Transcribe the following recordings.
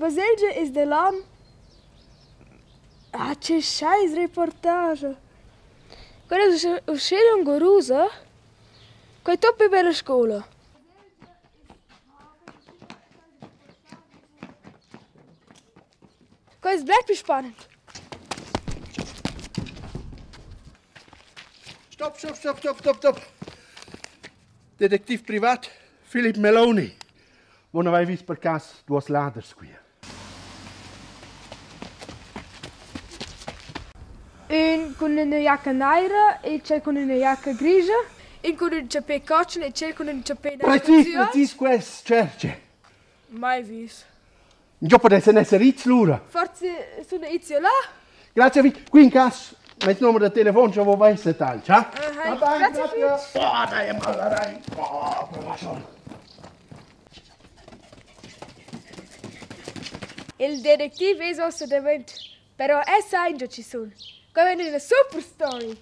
baselgia es da l'an Ah, che scheiss reportage! Quella es uschè lungurusa. Quai topi bella scoula. Quai es bler plü spannend. Stopp, stopp, stopp, stopp, stopp, stopp. Detektiv privat Philip Meloni. Wo non vai vis per cas duos laders qui. Ün cun üna giacca naira e tschel cun üna giacca grigia. Ün cun ün chapè cotschen e tschel cun ün chapè nair. Precis, precis quest tscherche. Mai vis. Giò podessan esser its lura. Forse suna its io là? Grazie fich. Qui in cas meis nomer da telefon scha vo vessa tagl, cha? Uh, grazie fich. Oh, dai, dai. Oh, prova schon. Il detektiv es uossa davent, però eu sa ingio chi sun. Qua vain üna super story.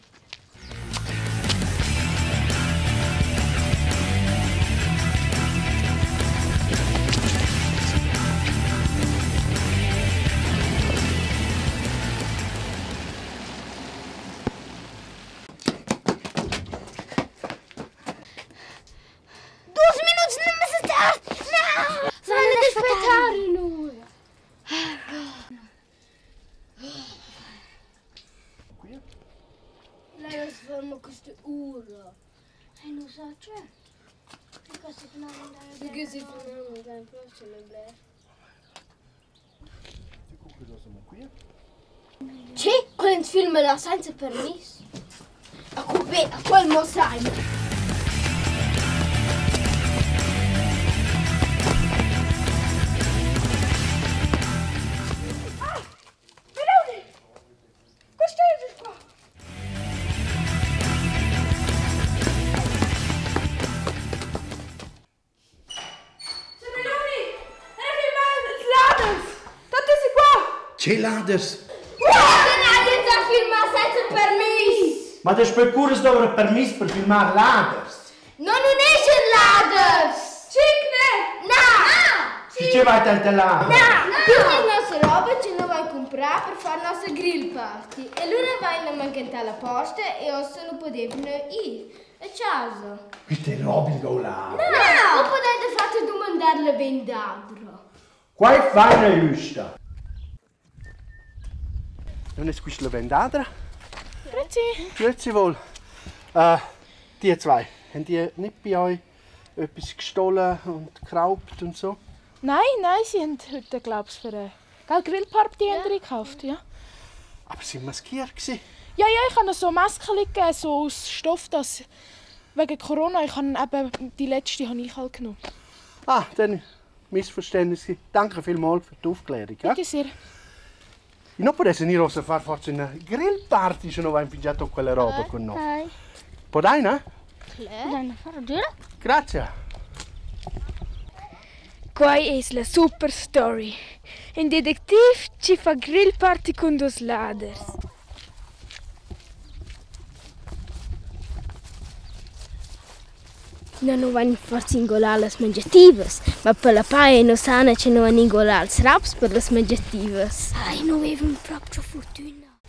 Dus minuts memez tard! Na! Sono da aspettare un'ora. Lei es ferma questa ura. E non sa c'è. Perché si ferma non piace bler. Che? Quel film là senza permiss? A cu a quel mo sai. Ah! Meloni! Questo è qua! Meloni! Era filmar ils laders! Dat es qua! Che laders? Laders a filmar senza permiss! Ma daspö cura as douvra permiss per filmar laders? No nun eschan laders! Tschicne! Na! Chi che vai tanta là? Na! Tutta nossa roba che noi vai comprare per far nossa grill party. E lura vain a manchentar la posta e ossa nu podevano ir a casa. Quista roba in là. Na! O podete fatto domandar la vendadra. Quai faina güsta. Non es quist la vendadra? Grüezi. Grüezi wohl. Äh, die zwei, haben die nicht bei euch etwas gestohlen und geraubt und so? Nein, nein, sie haben heute, glaube ich, für eine gell, Grillparty ja. gekauft, ja. Aber sie waren maskiert. Gewesen. Ja, ja, ich habe ihnen so Masken gegeben, so aus Stoff, dass wegen Corona, ich habe eben die letzte habe ich halt genommen. Ah, dann Missverständnis. Danke vielmals für die Aufklärung. Ja? Bitte sehr. Non potesse ni rossa far forse una grillparty se non va infigiato quella roba con noi. Podai, ne? Grazie. Quai es la super story. Ün detektiv chi fa grillparty cun duos laders. No nu vain forsa ingolà las mangiativas, ma per la paja nu sana cha nu han ingolà ils raps per las mangiativas. Ai, nu vevan propcha furtüna.